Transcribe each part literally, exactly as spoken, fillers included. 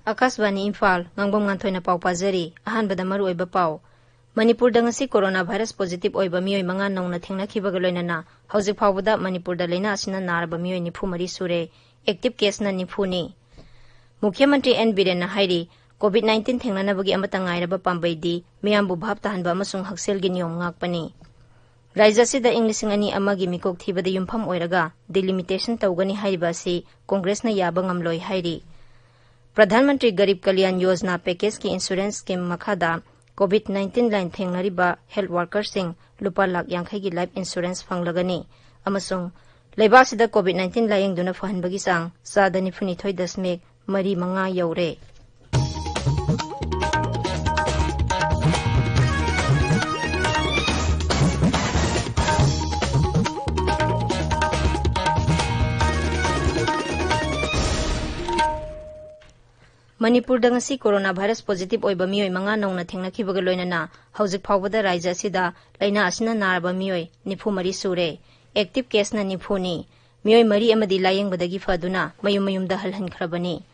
ꯑꯥꯀꯥꯁꯕꯥꯅꯤ ꯏꯝꯐꯥꯜ, ꯉꯥꯡꯕꯝ ꯉꯥꯟꯊꯣꯏꯅ ꯄꯥꯎ ꯄꯥꯖꯔꯤ꯫ ꯑꯍꯥꯟꯕꯗ ꯃꯔꯨꯑꯣꯏꯕ ꯄꯥꯎ꯫ ꯃꯅꯤꯄꯨꯔꯗ ꯉꯁꯤ ꯀꯣꯔꯣꯅꯥ ꯚꯥꯏꯔꯁ ꯄꯣꯖꯤꯇꯤꯚ ꯑꯣꯏꯕ ꯃꯤꯑꯣꯏ ꯃꯉꯥ ꯅꯧꯅ ꯊꯦꯡꯅꯈꯤꯕꯒ ꯂꯣꯏꯅꯅ ꯍꯧꯖꯤꯛ ꯐꯥꯎꯕꯗ ꯃꯅꯤꯄꯨꯔꯗ ꯂꯥꯏꯅꯥ ꯑꯁꯤꯅ ꯅꯥꯔꯕ ꯃꯤꯑꯣꯏ ꯅꯤꯐꯨ ꯃꯔꯤ ꯁꯨꯔꯦ꯫ ꯑꯦꯛꯇꯤꯚ ꯀꯦꯁꯅ ꯅꯤꯐꯨꯅꯤ꯫ ꯃꯨꯈ꯭ꯌ ꯃꯟꯇ꯭ꯔꯤ ꯑꯦꯟ ꯕꯤꯔꯦꯟꯅ ꯍꯥꯏꯔꯤ, ꯀꯣꯚꯤꯗ ꯅꯥꯏꯟꯇꯤꯟ ꯊꯦꯡꯅꯅꯕꯒꯤ ꯑꯃꯠꯇ ꯉꯥꯏꯔꯕ ꯄꯥꯝꯕꯩꯗꯤ ꯃꯤꯌꯥꯝꯕꯨ ꯚꯥꯞ ꯇꯥꯍꯟꯕ ꯑꯃꯁꯨꯡ ꯍꯛꯁꯦꯜꯒꯤ ꯅꯤꯌꯣꯝ ꯉꯥꯛꯄꯅꯤ꯫ ꯔꯥꯖ꯭ꯌ ꯑꯁꯤꯗ ꯏꯪ ꯂꯤꯁꯤꯡ ꯑꯅꯤ ꯑꯃꯒꯤ ꯃꯤꯀꯣꯛ ꯊꯤꯕꯗ ꯌꯨꯝꯐꯝ ꯑꯣꯏꯔꯒ ꯗꯤꯂꯤꯃꯤꯇꯦꯁꯟ ꯇꯧꯒꯅꯤ ꯍꯥꯏꯔꯤꯕ ꯑꯁꯤ ꯀꯣꯡꯒ꯭ꯔꯦꯁꯅ ꯌꯥꯕ ꯉꯝꯂꯣꯏ ꯍꯥꯏꯔꯤ꯫ ꯄ꯭ꯔꯙꯥꯟ ꯃꯟꯇ꯭ꯔꯤ ꯒꯔꯤꯕ ꯀꯂꯌꯥꯟ ꯌꯣꯖꯅꯥ ꯄꯦꯀꯦꯖꯀꯤ ꯏꯟꯁꯨꯔꯦꯟꯁ ꯁ꯭ꯀꯤꯝ ꯃꯈꯥꯗ ꯀꯣꯚꯤꯗ ꯅꯥꯏꯟꯇꯤꯟ ꯂꯥꯏꯅꯥ ꯊꯦꯡꯅꯔꯤꯕ ꯍꯦꯜꯊ ꯋꯥꯔꯀꯔꯁꯤꯡ ꯂꯨꯄꯥ ꯂꯥꯈ ꯌꯥꯡꯈꯩꯒꯤ ꯂꯥꯏꯐ ꯏꯟꯁꯨꯔꯦꯟꯁ ꯐꯪꯂꯒꯅꯤ ꯑꯃꯁꯨꯡ ꯂꯩꯕꯥꯛ ꯑꯁꯤꯗ ꯀꯣꯚꯤꯗ ꯅꯥꯏꯟꯇꯤꯟ ꯂꯥꯌꯦꯡꯗꯨꯅ ꯐꯍꯟꯕꯒꯤ ꯆꯥꯡ ꯆꯥꯗ ꯅꯤꯐꯨꯅꯤꯊꯣꯏ ꯗꯁꯃꯤꯛ ꯃꯔꯤ ꯃꯉꯥ ꯌꯧꯔꯦ꯫ ꯃꯅꯤꯄꯨꯔꯗ ꯉꯁꯤ ꯀꯣꯔꯣꯅꯥ ꯚꯥꯏꯔꯁ ꯄꯣꯖꯤꯇꯤꯚ ꯑꯣꯏꯕ ꯃꯤꯑꯣꯏ ꯃꯉꯥ ꯅꯧꯅ ꯊꯦꯡꯅꯈꯤꯕꯒ ꯂꯣꯏꯅꯅ ꯍꯧꯖꯤꯛ ꯐꯥꯎꯕꯗ ꯔꯥꯖ꯭ꯌ ꯑꯁꯤꯗ ꯂꯥꯏꯅꯥ ꯑꯁꯤꯅ ꯅꯥꯔꯕ ꯃꯤꯑꯣꯏ ꯅꯤꯐꯨ ꯃꯔꯤ ꯁꯨꯔꯦ꯫ ꯑꯦꯛꯇꯤꯚ ꯀꯦꯁꯅ ꯅꯤꯐꯨꯅꯤ꯫ ꯃꯤꯑꯣꯏ ꯃꯔꯤ ꯑꯃꯗꯤ ꯂꯥꯌꯦꯡꯕꯗꯒꯤ ꯐꯗꯨꯅ ꯃꯌꯨꯝ ꯃꯌꯨꯝꯗ ꯍꯜꯍꯟꯈ꯭ꯔꯕꯅꯤ꯫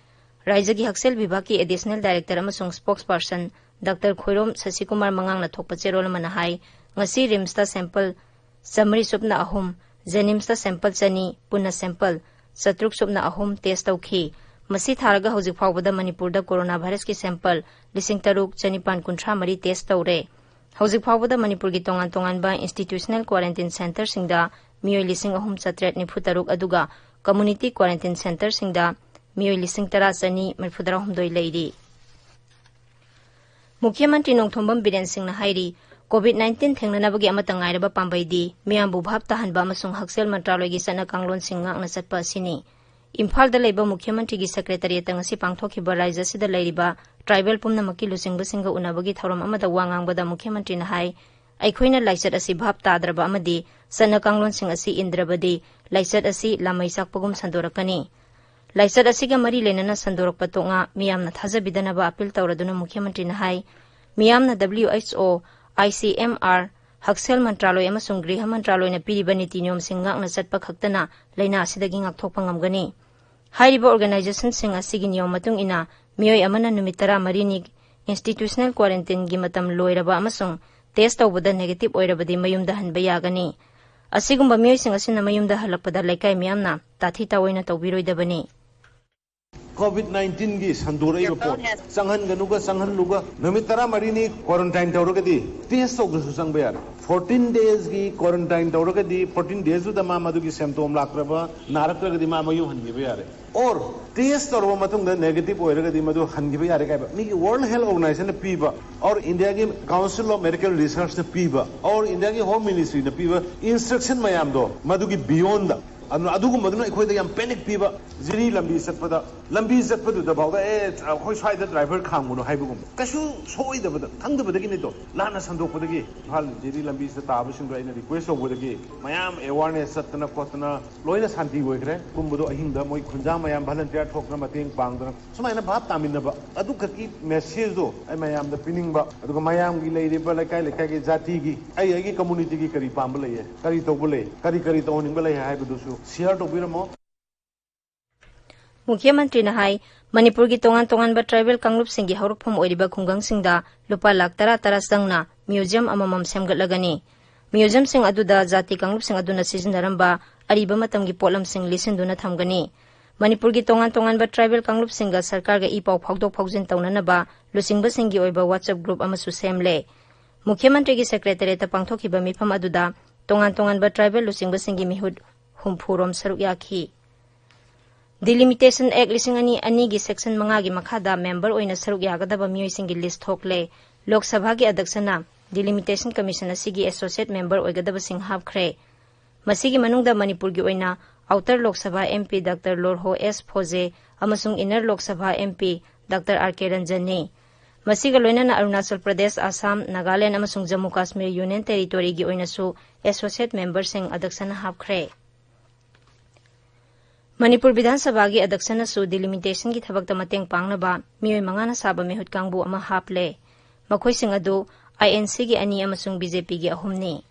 ꯔꯥꯖ꯭ꯌꯒꯤ ꯍꯛꯁꯦꯜ ꯚꯤꯚꯥꯒꯀꯤ ꯑꯦꯗꯤꯁꯅꯦꯜ ꯗꯥꯏꯔꯦꯛꯇꯔ ꯑꯃꯁꯨꯡ ꯁ꯭ꯄꯣꯛꯁ ꯄꯥꯔꯁꯟ ꯗꯥꯛꯇꯔ ꯈꯣꯏꯔꯣꯝ ꯁꯁꯤꯀꯨꯃꯥꯔ ꯃꯉꯥꯡꯅ ꯊꯣꯛꯄ ꯆꯦꯔꯣꯜ ꯑꯃꯅ ꯍꯥꯏ, ꯉꯁꯤ ꯔꯤꯝꯁꯇ ꯁꯦꯝꯄꯜ ꯆꯥꯃꯔꯤ ꯁꯨꯞꯅ ꯑꯍꯨꯝ, ꯖꯦꯅꯤꯝꯁꯇ ꯁꯦꯝꯄꯜ ꯆꯅꯤ, ꯄꯨꯟꯅ ꯁꯦꯝꯄꯜ ꯆꯥꯇ꯭ꯔꯨꯛ ꯁꯨꯞꯅ ꯑꯍꯨꯝ ꯇꯦꯁ ꯇꯧꯈꯤ꯫ ꯃꯁꯤ ꯊꯥꯔꯒ ꯍꯧꯖꯤꯛ ꯐꯥꯎꯕꯗ ꯃꯅꯤꯄꯨꯔꯗ ꯀꯣꯔꯣꯅꯥ ꯚꯥꯏꯔꯁꯀꯤ ꯁꯦꯝꯄꯜ ꯂꯤꯁꯤꯡ ꯇꯔꯨꯛ ꯆꯅꯤꯄꯥꯟ ꯀꯨꯟꯊ꯭ꯔꯥ ꯃꯔꯤ ꯇꯦꯁ ꯇꯧꯔꯦ꯫ ꯍꯧꯖꯤꯛ ꯐꯥꯎꯕꯗ ꯃꯅꯤꯄꯨꯔꯒꯤ ꯇꯣꯉꯥꯟ ꯇꯣꯉꯥꯟꯕ ꯏꯟꯁꯇꯤꯇ꯭ꯌꯨꯁꯅꯦꯜ ꯀ꯭ꯋꯥꯔꯦꯟꯇꯤꯟ ꯁꯦꯟꯇꯔꯁꯤꯡꯗ ꯃꯤꯑꯣꯏ ꯂꯤꯁꯤꯡ ꯑꯍꯨꯝ ꯆꯥꯇ꯭ꯔꯦꯠ ꯅꯤꯐꯨ ꯇꯔꯨꯛ ꯑꯗꯨꯒ ꯀꯝꯃꯨꯅꯤꯇꯤ ꯀ꯭ꯋꯥꯔꯦꯟꯇꯤꯟ ꯁꯦꯟꯇꯔꯁꯤꯡꯗ ꯃꯤꯑꯣꯏ ꯂꯤꯁꯤꯡ ꯇꯔꯥ ꯆꯅꯤ ꯃꯔꯤꯐꯨ ꯇꯔꯥꯍꯨꯝꯗꯣꯏ ꯂꯩꯔꯤ꯫ ꯃꯨꯈ꯭ꯌ ꯃꯟꯇ꯭ꯔꯤ ꯅꯣꯡꯊꯣꯝꯕꯝ ꯕꯤꯔꯦꯟ ꯁꯤꯡꯅ ꯍꯥꯏꯔꯤ, ꯀꯣꯚꯤꯗ ꯅꯥꯏꯟꯇꯤꯟ ꯊꯦꯡꯅꯅꯕꯒꯤ ꯑꯃꯠꯇ ꯉꯥꯏꯔꯕ ꯄꯥꯝꯕꯩꯗꯤ ꯃꯤꯌꯥꯝꯕꯨ ꯚꯥꯞ ꯇꯥꯍꯟꯕ ꯑꯃꯁꯨꯡ ꯍꯛꯁꯦꯜ ꯃꯟꯇ꯭ꯔꯥꯂꯣꯏꯒꯤ ꯆꯠꯅ ꯀꯥꯡꯂꯣꯟꯁꯤꯡ ꯉꯥꯛꯅ ꯆꯠꯄ ꯑꯁꯤꯅꯤ꯫ ꯏꯝꯐꯥꯜꯗ ꯂꯩꯕ ꯃꯨꯈ꯭ꯌ ꯃꯟꯇ꯭ꯔꯤꯒꯤ ꯁꯦꯀ꯭ꯔꯦꯇꯔꯤꯌꯦꯠꯇ ꯉꯁꯤ ꯄꯥꯡꯊꯣꯛꯈꯤꯕ ꯔꯥꯖ꯭ꯌ ꯑꯁꯤꯗ ꯂꯩꯔꯤꯕ ꯇ꯭ꯔꯥꯏꯕꯦꯜ ꯄꯨꯝꯅꯃꯛꯀꯤ ꯂꯨꯆꯤꯡꯕꯁꯤꯡꯒ ꯎꯅꯕꯒꯤ ꯊꯧꯔꯝ ꯑꯃꯗ ꯋꯥ ꯉꯥꯡꯕꯗ ꯃꯨꯈ꯭ꯌ ꯃꯟꯇ꯭ꯔꯤꯅ ꯍꯥꯏ, ꯑꯩꯈꯣꯏꯅ ꯂꯥꯏꯆꯠ ꯑꯁꯤ ꯚꯥꯞ ꯇꯥꯗ꯭ꯔꯕ ꯑꯃꯗꯤ ꯆꯠꯅ ꯀꯥꯡꯂꯣꯟꯁꯤꯡ ꯑꯁꯤ ꯏꯟꯗ꯭ꯔꯕꯗꯤ ꯂꯥꯏꯆꯠ ꯑꯁꯤ ꯂꯥꯃꯩ ꯆꯥꯛꯄꯒꯨꯝ ꯁꯟꯗꯣꯔꯛꯀꯅꯤ꯫ ꯂꯥꯏꯆꯠ ꯑꯁꯤꯒ ꯃꯔꯤ ꯂꯩꯅꯅ ꯁꯟꯗꯣꯔꯛꯄ ꯇꯣꯛꯉꯥ ꯃꯤꯌꯥꯝꯅ ꯊꯥꯖꯕꯤꯗꯅꯕ ꯑꯄꯤꯜ ꯇꯧꯔꯗꯨꯅ ꯃꯨꯈ꯭ꯌ ꯃꯟꯇ꯭ꯔꯤꯅ ꯍꯥꯏ, ꯃꯤꯌꯥꯝꯅ W H O, I C M R, ꯍꯛꯁꯦꯜ ꯃꯟꯇ꯭ꯔꯥꯂꯣꯏ ꯑꯃꯁꯨꯡ ꯒ꯭ꯔꯤꯍ ꯃꯟꯇ꯭ꯔꯥꯂꯣꯏꯅ ꯄꯤꯔꯤꯕ ꯅꯤꯇꯤ ꯅꯤꯌꯣꯝꯁꯤꯡ ꯉꯥꯛꯅ ꯆꯠꯄ ꯈꯛꯇꯅ ꯂꯥꯏꯅꯥ ꯑꯁꯤꯗꯒꯤ ꯉꯥꯛꯊꯣꯛꯄ ꯉꯝꯒꯅꯤ꯫ ꯍꯥꯏꯔꯤꯕ ꯑꯣꯔꯒꯅꯥꯏꯖꯦꯁꯟꯁꯤꯡ ꯑꯁꯤꯒꯤ ꯅꯤꯌꯣꯝ ꯃꯇꯨꯡ ꯏꯟꯅ ꯃꯤꯑꯣꯏ ꯑꯃꯅ ꯅꯨꯃꯤꯠ ꯇꯔꯥꯃꯔꯤꯅꯤ institutional quarantineꯒꯤ ꯃꯇꯝ ꯂꯣꯏꯔꯕ ꯑꯃꯁꯨꯡ test ꯇꯧꯕꯗ negative ꯑꯣꯏꯔꯕꯗꯤ ꯃꯌꯨꯝꯗ ꯍꯟꯕ ꯌꯥꯒꯅꯤ꯫ ꯑꯁꯤꯒꯨꯝꯕ ꯃꯤꯑꯣꯏꯁꯤꯡ ꯑꯁꯤꯅ ꯃꯌꯨꯝꯗ ꯍꯜꯂꯛꯄꯗ ꯂꯩꯀꯥꯏ ꯃꯤꯌꯥꯝꯅ ꯇꯥꯊꯤ ꯇꯥꯑꯣꯏꯅ ꯇꯧꯕꯤꯔꯣꯏꯗꯕꯅꯤ꯫ COVID nineteenꯒꯤ ꯁꯟꯗꯣꯔꯛꯏꯕ ꯄꯣꯠ ꯆꯪꯍꯟꯒꯅꯨꯒ ꯆꯪꯍꯜꯂꯨꯒ ꯅꯨꯃꯤꯠ ꯇꯔꯥꯃꯔꯤꯅꯤ quarantine ꯇꯧꯔꯒꯗꯤ, test ꯇꯧꯗ꯭ꯔꯁꯨ ꯆꯪꯕ ꯌꯥꯔꯦ꯫ Fourteen daysꯒꯤ quarantine ꯇꯧꯔꯒꯗꯤ, fourteen daysꯇꯨꯗ ꯃꯥ ꯃꯗꯨꯒꯤ symptom ꯂꯥꯛꯇ꯭ꯔꯕ, ꯅꯥꯔꯛꯇ꯭ꯔꯒꯗꯤ ꯃꯥ ꯃꯌꯨꯝ ꯍꯟꯈꯤꯕ ꯌꯥꯔꯦ꯫ Or test ꯇꯧꯔꯕ ꯃꯇꯨꯡꯗ negative ꯑꯣꯏꯔꯒꯗꯤ ꯃꯗꯨ ꯍꯟꯈꯤꯕ ꯌꯥꯔꯦ ꯀꯥꯏꯕ ꯃꯤꯒꯤ World Health Organizationꯅ ꯄꯤꯕ, or Indiaꯒꯤ Council of Medical Researchꯅ ꯄꯤꯕ, or Indiaꯒꯤ Home Ministryꯅ ꯄꯤꯕ instruction ꯃꯌꯥꯝꯗꯣ ꯃꯗꯨꯒꯤ beyondꯗ, ꯑꯗꯨꯅ ꯑꯗꯨꯒꯨꯝꯕꯗꯨꯅ ꯑꯩꯈꯣꯏꯗ ꯌꯥꯝ panic ꯄꯤꯕ꯫ ꯖꯤꯔꯤ ꯂꯝꯕꯤ ꯆꯠꯄꯗ, ꯂꯝꯕꯤ ꯆꯠꯄꯗꯨꯗ ꯐꯥꯎꯗ, "ꯑꯦ, ꯑꯩꯈꯣꯏ ꯁ꯭ꯋꯥꯏꯗ driver ꯈꯥꯝꯒꯅꯨ" ꯍꯥꯏꯕꯒꯨꯝꯕ꯫ ꯀꯩꯁꯨ ꯁꯣꯏꯗꯕꯗ, ꯈꯪꯗꯕꯗꯒꯤꯅꯤꯗꯣ, ꯂꯥꯟꯅ ꯁꯟꯗꯣꯛꯄꯗꯒꯤ꯫ ꯏꯝꯐꯥꯜ ꯖꯤꯔꯤ ꯂꯝꯕꯤꯁꯤꯗ ꯇꯥꯕꯁꯤꯡꯗꯣ ꯑꯩꯅ request ꯇꯧꯕꯗꯒꯤ ꯃꯌꯥꯝ awareness ꯆꯠꯇꯅ ꯈꯣꯠꯇꯅ ꯂꯣꯏꯅ ꯁꯥꯟꯇꯤ ꯑꯣꯏꯈ꯭ꯔꯦ꯫ ꯀꯨꯝꯕꯗꯣ ꯑꯍꯤꯡꯗ ꯃꯣꯏ ꯈꯨꯟꯖꯥ ꯃꯌꯥꯝ volunteer ꯊꯣꯛꯇꯅ ꯃꯇꯦꯡ ꯄꯥꯡꯗꯅ ꯁꯨꯃꯥꯏꯅ ꯚꯥꯞ ꯇꯥꯃꯤꯟꯅꯕ, ꯑꯗꯨꯈꯛꯀꯤ messageꯗꯣ ꯑꯩ ꯃꯌꯥꯝꯗ ꯄꯤꯅꯤꯡꯕ꯫ ꯑꯗꯨꯒ ꯃꯌꯥꯝꯒꯤ ꯂꯩꯔꯤꯕ ꯂꯩꯀꯥꯏ ꯂꯩꯀꯥꯏꯒꯤ ꯖꯥꯇꯤꯒꯤ, ꯑꯩ ꯑꯩꯒꯤ communityꯒꯤ ꯀꯔꯤ ꯄꯥꯝꯕ ꯂꯩꯌꯦ, ꯀꯔꯤ ꯇꯧꯕ ꯂꯩ, ꯀꯔꯤ ꯀꯔꯤ ꯇꯧꯍꯟꯅꯤꯡꯕ ꯂꯩ ꯍꯥꯏꯕꯗꯨꯁꯨ share ꯇꯧꯕꯤꯔꯝꯃꯣ꯫ ꯃꯨꯈ꯭ꯌ ꯃꯟꯇ꯭ꯔꯤꯅ ꯍꯥꯏ, ꯃꯅꯤꯄꯨꯔꯒꯤ ꯇꯣꯉꯥꯟ ꯇꯣꯉꯥꯟꯕ tribal ꯀꯥꯡꯂꯨꯞꯁꯤꯡꯒꯤ ꯍꯧꯔꯛꯐꯝ ꯑꯣꯏꯔꯤꯕ ꯈꯨꯡꯒꯪꯁꯤꯡꯗ ꯂꯨꯄꯥ ꯂꯥꯈ ꯇꯔꯥ ꯇꯔꯥ ꯆꯪꯅ museum ꯑꯃꯃꯝ ꯁꯦꯝꯒꯠꯂꯒꯅꯤ꯫ Museumꯁꯤꯡ ꯑꯗꯨꯗ ꯖꯥꯇꯤ ꯀꯥꯡꯂꯨꯞꯁꯤꯡ ꯑꯗꯨꯅ ꯁꯤꯖꯤꯟꯅꯔꯝꯕ ꯑꯔꯤꯕ ꯃꯇꯝꯒꯤ ꯄꯣꯠꯂꯝꯁꯤꯡ ꯂꯤꯁꯤꯟꯗꯨꯅ ꯊꯝꯒꯅꯤ꯫ ꯃꯅꯤꯄꯨꯔꯒꯤ ꯇꯣꯉꯥꯟ ꯇꯣꯉꯥꯟꯕ tribal ꯀꯥꯡꯂꯨꯞꯁꯤꯡꯒ ꯁꯔꯀꯥꯔꯒ ꯏ ꯄꯥꯎ ꯐꯥꯎꯗꯣꯛ ꯐꯥꯎꯖꯤꯟ ꯇꯧꯅꯅꯕ ꯂꯨꯆꯤꯡꯕꯁꯤꯡꯒꯤ ꯑꯣꯏꯕ WhatsApp group ꯑꯃꯁꯨ ꯁꯦꯝꯂꯦ꯫ ꯃꯨꯈ꯭ꯌ ꯃꯟꯇ꯭ꯔꯤꯒꯤ secretariatꯇ ꯄꯥꯡꯊꯣꯛꯈꯤꯕ ꯃꯤꯐꯝ ꯑꯗꯨꯗ ꯇꯣꯉꯥꯟ ꯇꯣꯉꯥꯟꯕ tribal ꯂꯨꯆꯤꯡꯕꯁꯤꯡꯒꯤ ꯃꯤꯍꯨꯠ ꯍꯨꯝꯐꯨ ꯔꯣꯝ ꯁꯔꯨꯛ ꯌꯥꯈꯤ꯫ Delimitation Act ꯂꯤꯁꯤꯡ ꯑꯅꯤ ꯑꯅꯤꯒꯤ section ꯃꯉꯥꯒꯤ ꯃꯈꯥꯗ member ꯑꯣꯏꯅ ꯁꯔꯨꯛ ꯌꯥꯒꯗꯕ ꯃꯤꯑꯣꯏꯁꯤꯡꯒꯤ list ꯊꯣꯛꯂꯦ꯫ ꯂꯣꯛ ꯁꯚꯥꯒꯤ ꯑꯗꯛꯁꯅ Delimitation Commission ꯑꯁꯤꯒꯤ associate member ꯑꯣꯏꯒꯗꯕꯁꯤꯡ ꯍꯥꯞꯈ꯭ꯔꯦ꯫ ꯃꯁꯤꯒꯤ ꯃꯅꯨꯡꯗ ꯃꯅꯤꯄꯨꯔꯒꯤ ꯑꯣꯏꯅ Outer Lok Sabha MP Doctor Lorho S Phoje ꯑꯃꯁꯨꯡ Inner Lok Sabha MP Doctor R K Ranjanꯅꯤ꯫ ꯃꯁꯤꯒ ꯂꯣꯏꯅꯅ ꯑꯔꯨꯅꯥꯆꯜ ꯄ꯭ꯔꯗꯦꯁ, ꯑꯁꯥꯝ, ꯅꯥꯒꯥꯂꯦꯟ ꯑꯃꯁꯨꯡ ꯖꯝꯃꯨ ꯀꯥꯁꯃꯤꯔ Union Territoryꯒꯤ ꯑꯣꯏꯅꯁꯨ associate memberꯁꯤꯡ ꯑꯗꯛꯁꯅ ꯍꯥꯞꯈ꯭ꯔꯦ꯫ ꯃꯅꯤꯄꯨꯔ ꯕꯤꯙꯥꯟ ꯁꯚꯥꯒꯤ ꯑꯗꯛꯁꯅꯁꯨ delimitationꯒꯤ ꯊꯕꯛꯇ ꯃꯇꯦꯡ ꯄꯥꯡꯅꯕ ꯃꯤꯑꯣꯏ ꯃꯉꯥꯅ ꯁꯥꯕ ꯃꯤꯍꯨꯠ ꯀꯥꯡꯕꯨ ꯑꯃ ꯍꯥꯞꯂꯦ꯫ ꯃꯈꯣꯏꯁꯤꯡ ꯑꯗꯨ INCꯒꯤ ꯑꯅꯤ ꯑꯃꯁꯨꯡ BJPꯒꯤ ꯑꯍꯨꯝꯅꯤ꯫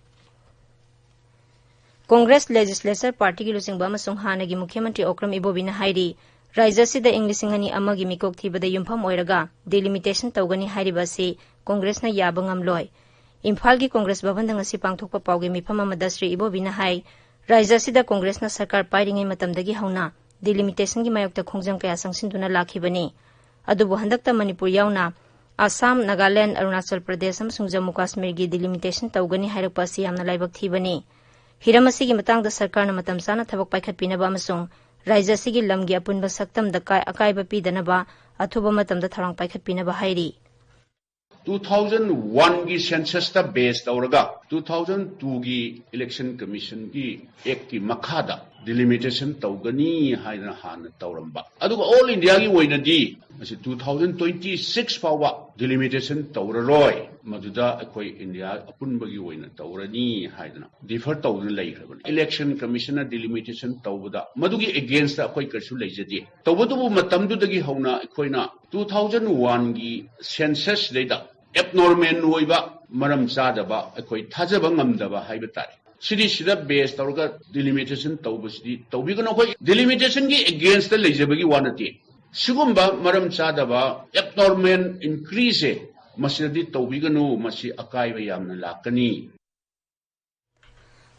Congress Legislature Partyꯒꯤ ꯂꯨꯆꯤꯡꯕ ꯑꯃꯁꯨꯡ ꯍꯥꯟꯅꯒꯤ ꯃꯨꯈ꯭ꯌ ꯃꯟꯇ꯭ꯔꯤ ꯑꯣꯀ꯭ꯔꯝ ꯏꯕꯣꯕꯤꯅ ꯍꯥꯏꯔꯤ, ꯔꯥꯖ꯭ꯌ ꯑꯁꯤꯗ ꯏꯪ ꯂꯤꯁꯤꯡ ꯑꯅꯤ ꯑꯃꯒꯤ ꯃꯤꯀꯣꯛ ꯊꯤꯕꯗ ꯌꯨꯝꯐꯝ ꯑꯣꯏꯔꯒ ꯗꯤꯂꯤꯃꯤꯇꯦꯁꯟ ꯇꯧꯒꯅꯤ ꯍꯥꯏꯔꯤꯕ ꯑꯁꯤ ꯀꯣꯡꯒ꯭ꯔꯦꯁꯅ ꯌꯥꯕ ꯉꯝꯂꯣꯏ꯫ ꯏꯝꯐꯥꯜꯒꯤ ꯀꯣꯡꯒ꯭ꯔꯦꯁ ꯚꯕꯟꯗ ꯉꯁꯤ ꯄꯥꯡꯊꯣꯛꯄ ꯄꯥꯎꯒꯤ ꯃꯤꯐꯝ ꯑꯃꯗ ꯁ꯭ꯔꯤ ꯏꯕꯣꯕꯤꯅ ꯍꯥꯏ, ꯔꯥꯖ꯭ꯌ ꯑꯁꯤꯗ ꯀꯣꯡꯒ꯭ꯔꯦꯁꯅ ꯁꯔꯀꯥꯔ ꯄꯥꯏꯔꯤꯉꯩ ꯃꯇꯝꯗꯒꯤ ꯍꯧꯅ ꯗꯤꯂꯤꯃꯤꯇꯦꯁꯟꯒꯤ ꯃꯥꯌꯣꯛꯇ ꯈꯣꯡꯖꯪ ꯀꯌꯥ ꯆꯪꯁꯤꯟꯗꯨꯅ ꯂꯥꯛꯈꯤꯕꯅꯤ꯫ ꯑꯗꯨꯕꯨ ꯍꯟꯗꯛꯇ ꯃꯅꯤꯄꯨꯔ ꯌꯥꯎꯅ ꯑꯁꯥꯝ, ꯅꯥꯒꯥꯂꯦꯟꯗ, ꯑꯔꯨꯅꯥꯆꯜ ꯄ꯭ꯔꯗꯦꯁ ꯑꯃꯁꯨꯡ ꯖꯝꯃꯨ ꯀꯥꯁꯃꯤꯔꯒꯤ ꯗꯤꯂꯤꯃꯤꯇꯦꯁꯟ ꯇꯧꯒꯅꯤ ꯍꯥꯏꯔꯛꯄ ꯑꯁꯤ ꯌꯥꯝꯅ ꯂꯥꯏꯕꯛ ꯊꯤꯕꯅꯤ꯫ ꯍꯤꯔꯝ ꯑꯁꯤꯒꯤ ꯃꯇꯥꯡꯗ ꯁꯔꯀꯥꯔꯅ ꯃꯇꯝ ꯆꯥꯅ ꯊꯕꯛ ꯄꯥꯏꯈꯠꯄꯤꯅꯕ ꯑꯃꯁꯨꯡ ꯔꯥꯖ꯭ꯌ ꯑꯁꯤꯒꯤ ꯂꯝꯒꯤ ꯑꯄꯨꯟꯕ ꯁꯛꯇꯝꯗ ꯀꯥꯏ-, ꯑꯀꯥꯏꯕ ꯄꯤꯗꯅꯕ ꯑꯊꯨꯕ ꯃꯇꯝꯗ ꯊꯧꯔꯥꯡ ꯄꯥꯏꯈꯠꯄꯤꯅꯕ ꯍꯥꯏꯔꯤ꯫ ꯇꯨ ꯊꯥꯎꯖꯟ ꯋꯥꯟꯒꯤ ꯁꯦꯟꯁꯁꯇ ꯕꯦꯁ ꯇꯧꯔꯒ ꯇꯨ ꯊꯥꯎꯖꯟ ꯇꯨꯒꯤ ꯏꯂꯦꯛꯁꯟ ꯀꯃꯤꯁꯟꯒꯤ ꯑꯦꯛꯀꯤ ꯃꯈꯥꯗ ꯗꯤꯂꯤꯃꯤꯇꯦꯁꯟ ꯇꯧꯒꯅꯤ ꯍꯥꯏꯗꯅ ꯍꯥꯟꯅ ꯇꯧꯔꯝꯕ, ꯑꯗꯨꯒ ꯑꯣꯜ ꯏꯟꯗꯤꯌꯥꯒꯤ ꯑꯣꯏꯅꯗꯤ ꯃꯁꯤ ꯇꯨ ꯊꯥꯎꯖꯟ ꯇ꯭ꯋꯦꯟꯇꯤ ꯁꯤꯛꯁ ꯐꯥꯎꯕ ꯗꯤꯂꯤꯃꯤꯇꯦꯁꯟ ꯇꯧꯔꯔꯣꯏ, ꯃꯗꯨꯗ ꯑꯩꯈꯣꯏ ꯏꯟꯗꯤꯌꯥ ꯑꯄꯨꯟꯕꯒꯤ ꯑꯣꯏꯅ ꯇꯧꯔꯅꯤ ꯍꯥꯏꯗꯅ ꯗꯤꯐꯔ ꯇꯧꯗꯨꯅ ꯂꯩꯈ꯭ꯔꯕꯅꯤ꯫ ꯏꯂꯦꯛꯁꯟ ꯀꯃꯤꯁꯟꯅ ꯗꯤꯂꯤꯃꯤꯇꯦꯁꯟ ꯇꯧꯕꯗ ꯃꯗꯨꯒꯤ ꯑꯦꯒꯦꯟꯁꯇ ꯑꯩꯈꯣꯏ ꯀꯔꯤꯁꯨ ꯂꯩꯖꯗꯦ꯫ ꯇꯧꯕꯇꯕꯨ ꯃꯇꯝꯗꯨꯗꯒꯤ ꯍꯧꯅ ꯑꯩꯈꯣꯏꯅ ꯇꯨ ꯊꯥꯎꯖꯟ ꯋꯥꯟꯒꯤ ꯁꯦꯟꯁꯁꯁꯤꯗꯩꯗ ꯑꯦꯕꯅꯣꯔꯃꯦꯜ ꯑꯣꯏꯕ, ꯃꯔꯝ ꯆꯥꯗꯕ, ꯑꯩꯈꯣꯏ ꯊꯥꯖꯕ ꯉꯝꯗꯕ ꯍꯥꯏꯕ ꯇꯥꯔꯦ, ꯁꯤꯗꯤ ꯁꯤꯗ ꯕꯦꯁ ꯇꯧꯔꯒ ꯗꯤꯂꯤꯃꯤꯇꯦꯁꯟ ꯇꯧꯕꯁꯤꯗꯤ ꯇꯧꯕꯤꯒꯅꯨ꯫ ꯑꯩꯈꯣꯏ ꯗꯤꯂꯤꯃꯤꯇꯦꯁꯟꯒꯤ ꯑꯦꯒꯦꯟꯁꯇ ꯂꯩꯖꯕꯒꯤ ꯋꯥ ꯅꯠꯇꯦ꯫ ꯁꯤꯒꯨꯝꯕ ꯃꯔꯝ ꯆꯥꯗꯕ ꯑꯦꯕꯅꯣꯔꯃꯦꯜ ꯏꯟꯀ꯭ꯔꯤꯁꯁꯦ ꯃꯁꯤꯗꯗꯤ ꯇꯧꯕꯤꯒꯅꯨ, ꯃꯁꯤ ꯑꯀꯥꯏꯕ ꯌꯥꯝꯅ ꯂꯥꯛꯀꯅꯤ꯫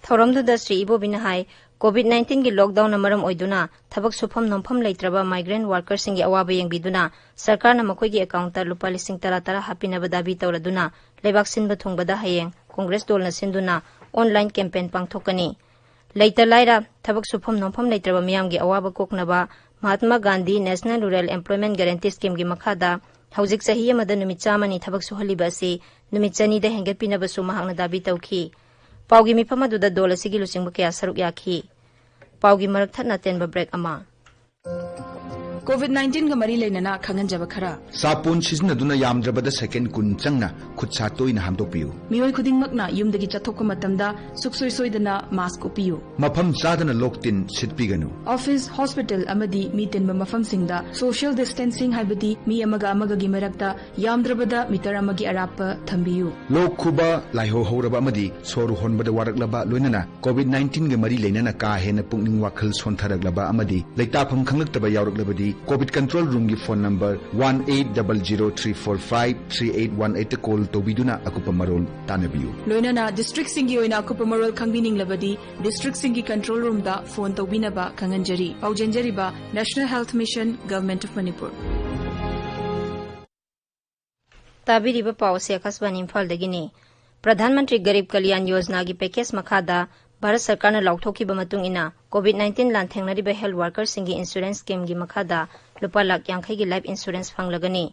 ꯊꯧꯔꯝꯗꯨꯗ ꯁ꯭ꯔꯤ ꯏꯕꯣꯕꯤꯅ ꯍꯥꯏ, ꯀꯣꯚꯤꯗ ꯅꯥꯏꯟꯇꯤꯟꯒꯤ ꯂꯣꯛꯗꯥꯎꯟꯅ ꯃꯔꯝ ꯑꯣꯏꯗꯨꯅ ꯊꯕꯛ ꯁꯨꯐꯝ ꯅꯣꯝꯐꯝ ꯂꯩꯇ꯭ꯔꯕ ꯃꯥꯏꯒ꯭ꯔꯦꯟ ꯋꯥꯔꯀꯔꯁꯤꯡꯒꯤ ꯑꯋꯥꯕ ꯌꯦꯡꯕꯤꯗꯨꯅ ꯁꯔꯀꯥꯔꯅ ꯃꯈꯣꯏꯒꯤ ꯑꯦꯀꯥꯎꯟꯇ ꯂꯨꯄꯥ ꯂꯤꯁꯤꯡ ꯇꯔꯥ ꯇꯔꯥ ꯍꯥꯞꯄꯤꯅꯕ ꯗꯥꯕꯤ ꯇꯧꯔꯗꯨꯅ ꯂꯩꯕꯥꯛ ꯁꯤꯟꯕ ꯊꯨꯡꯕꯗ ꯍꯌꯦꯡ ꯀꯣꯡꯒ꯭ꯔꯦꯁ ꯗꯣꯜꯅ ꯁꯤꯟꯗꯨꯅ ꯑꯣꯟꯂꯥꯏꯟ ꯀꯦꯝꯄꯦꯟ ꯄꯥꯡꯊꯣꯛꯀꯅꯤ꯫ ꯂꯩꯇ ꯂꯥꯏꯔ, ꯊꯕꯛ ꯁꯨꯐꯝ ꯅꯣꯝꯐꯝ ꯂꯩꯇ꯭ꯔꯕ ꯃꯤꯌꯥꯝꯒꯤ ꯑꯋꯥꯕ ꯀꯣꯛꯅꯕ Mahatma Gandhi national rural employment guarantee ꯁ꯭ꯀꯤꯝꯒꯤ ꯃꯈꯥꯗ ꯍꯧꯖꯤꯛ ꯆꯍꯤ ꯑꯃꯗ ꯅꯨꯃꯤꯠ ꯆꯥꯝꯃꯅꯤ ꯊꯕꯛ ꯁꯨꯍꯜꯂꯤꯕ ꯑꯁꯤ ꯅꯨꯃꯤꯠ ꯆꯅꯤꯗ ꯍꯦꯟꯒꯠꯄꯤꯅꯕꯁꯨ ꯃꯍꯥꯛꯅ ꯗꯥꯕꯤ ꯇꯧꯈꯤ꯫ ꯄꯥꯎꯒꯤ ꯃꯤꯐꯝ ꯑꯗꯨꯗ ꯗꯣꯜ ꯑꯁꯤꯒꯤ ꯂꯨꯆꯤꯡꯕ ꯀꯌꯥ ꯁꯔꯨꯛ ꯌꯥꯈꯤ꯫ ꯄꯥꯎꯒꯤ ꯃꯔꯛ ꯊꯠꯅ ꯑꯇꯦꯟꯕ ꯕ꯭ꯔꯦꯛ ꯑꯃ꯫ ꯀꯣꯚꯤꯗ ꯅꯥꯏꯟꯇꯤꯟꯒ ꯃꯔꯤ ꯂꯩꯅꯅ ꯈꯪꯍꯟꯖꯕ ꯈꯔ꯫ ꯁꯥꯄꯣꯟ ꯁꯤꯖꯤꯟꯅꯗꯨꯅ ꯌꯥꯝꯗ꯭ꯔꯕꯗ ꯁꯦꯀꯦꯟꯗ ꯀꯨꯟ ꯆꯪꯅ ꯈꯨꯠ ꯁꯥ ꯇꯣꯏꯅ ꯍꯥꯝꯗꯣꯛꯄꯤꯌꯨ꯫ ꯃꯤꯑꯣꯏ ꯈꯨꯗꯤꯡꯃꯛꯅ ꯌꯨꯝꯗꯒꯤ ꯆꯠꯊꯣꯛꯄ ꯃꯇꯝꯗ ꯁꯨꯛꯁꯣꯏ ꯁꯣꯏꯗꯅ ꯃꯥꯁ꯭ꯛ ꯎꯞꯄꯤꯌꯨ꯫ ꯃꯐꯝ ꯆꯥꯗꯅ ꯂꯣꯛ ꯇꯤꯟ ꯁꯤꯠꯄꯤꯒꯅꯨ꯫ ꯑꯣꯐꯤꯁ, ꯍꯣꯁꯄꯤꯇꯥꯜ ꯑꯃꯗꯤ ꯃꯤ ꯇꯤꯟꯕ ꯃꯐꯝꯁꯤꯡꯗ ꯁꯣꯁꯤꯌꯦꯜ ꯗꯤꯁꯇꯦꯟꯁꯤꯡ, ꯍꯥꯏꯕꯗꯤ ꯃꯤ ꯑꯃꯒ ꯑꯃꯒꯒꯤ ꯃꯔꯛꯇ ꯌꯥꯝꯗ꯭ꯔꯕꯗ ꯃꯤꯇꯔ ꯑꯃꯒꯤ ꯑꯔꯥꯞꯄ ꯊꯝꯕꯤꯌꯨ꯫ ꯂꯣꯛ ꯈꯨꯕ, ꯂꯥꯏꯍꯧ ꯍꯧꯔꯕ ꯑꯃꯗꯤ ꯁꯣꯔ ꯍꯣꯟꯕꯗ ꯋꯥꯔꯛꯂꯕ, ꯂꯣꯏꯅꯅ ꯀꯣꯚꯤꯗ ꯅꯥꯏꯟꯇꯤꯟꯒ ꯃꯔꯤ ꯂꯩꯅꯅ ꯀꯥ ꯍꯦꯟꯅ ꯄꯨꯛꯅꯤꯡ ꯋꯥꯈꯜ ꯁꯣꯟꯊꯔꯛꯂꯕ ꯑꯃꯗꯤ ꯂꯩꯇꯥꯐꯝ ꯈꯪꯂꯛꯇꯕ ꯌꯥꯎꯔꯛꯂꯕꯗꯤ, ꯀꯣꯚꯤꯗ ꯀꯟꯇ꯭ꯔꯣꯜ ꯔꯨꯝꯒꯤ phone number one eight double zero three four five three eight one eight ꯇ ꯀꯣꯜ ꯇꯧꯕꯤꯗꯨꯅ ꯑꯀꯨꯞꯄ ꯃꯔꯣꯜ ꯇꯥꯟꯅꯕꯤꯌꯨ꯫ ꯂꯣꯏꯅꯅ ꯗꯤꯁꯇ꯭ꯔꯤꯛꯁꯤꯡꯒꯤ ꯑꯣꯏꯅ ꯑꯀꯨꯞꯄ ꯃꯔꯣꯜ ꯈꯪꯕꯤꯅꯤꯡꯂꯕꯗꯤ, ꯗꯤꯁꯇ꯭ꯔꯤꯛꯁꯤꯡꯒꯤ ꯀꯟꯇ꯭ꯔꯣꯜ ꯔꯨꯝꯗ ꯐꯣꯟ ꯇꯧꯕꯤꯅꯕ ꯈꯪꯍꯟꯖꯔꯤ꯫ ꯄꯥꯎꯖꯦꯟꯖꯔꯤꯕ National Health Mission, Government of Manipur꯫ ꯇꯥꯕꯤꯔꯤꯕ ꯄꯥꯎ ꯑꯁꯤ ꯑꯀꯥꯁꯕꯥꯅꯤ ꯏꯝꯐꯥꯜꯗꯒꯤꯅꯤ꯫ ꯄ꯭ꯔꯙꯥꯟ ꯃꯟꯇ꯭ꯔꯤ ꯒꯔꯤꯕ ꯀꯂꯌꯥꯟ ꯌꯣꯖꯅꯥꯒꯤ ꯄꯦꯀꯦꯖ ꯃꯈꯥꯗ ꯚꯥꯔꯠ ꯁꯔꯀꯥꯔꯅ ꯂꯥꯎꯊꯣꯛꯈꯤꯕ ꯃꯇꯨꯡ ꯏꯟꯅ, ꯀꯣꯚꯤꯗ ꯅꯥꯏꯟꯇꯤꯟ ꯂꯥꯟꯊꯦꯡꯅꯔꯤꯕ ꯍꯦꯜꯊ ꯋꯥꯔꯀꯔꯁꯤꯡꯒꯤ ꯏꯟꯁꯨꯔꯦꯟꯁ ꯁ꯭ꯀꯤꯝꯒꯤ ꯃꯈꯥꯗ ꯂꯨꯄꯥ ꯂꯥꯈ ꯌꯥꯡꯈꯩꯒꯤ ꯂꯥꯏꯐ ꯏꯟꯁꯨꯔꯦꯟꯁ ꯐꯪꯂꯒꯅꯤ꯫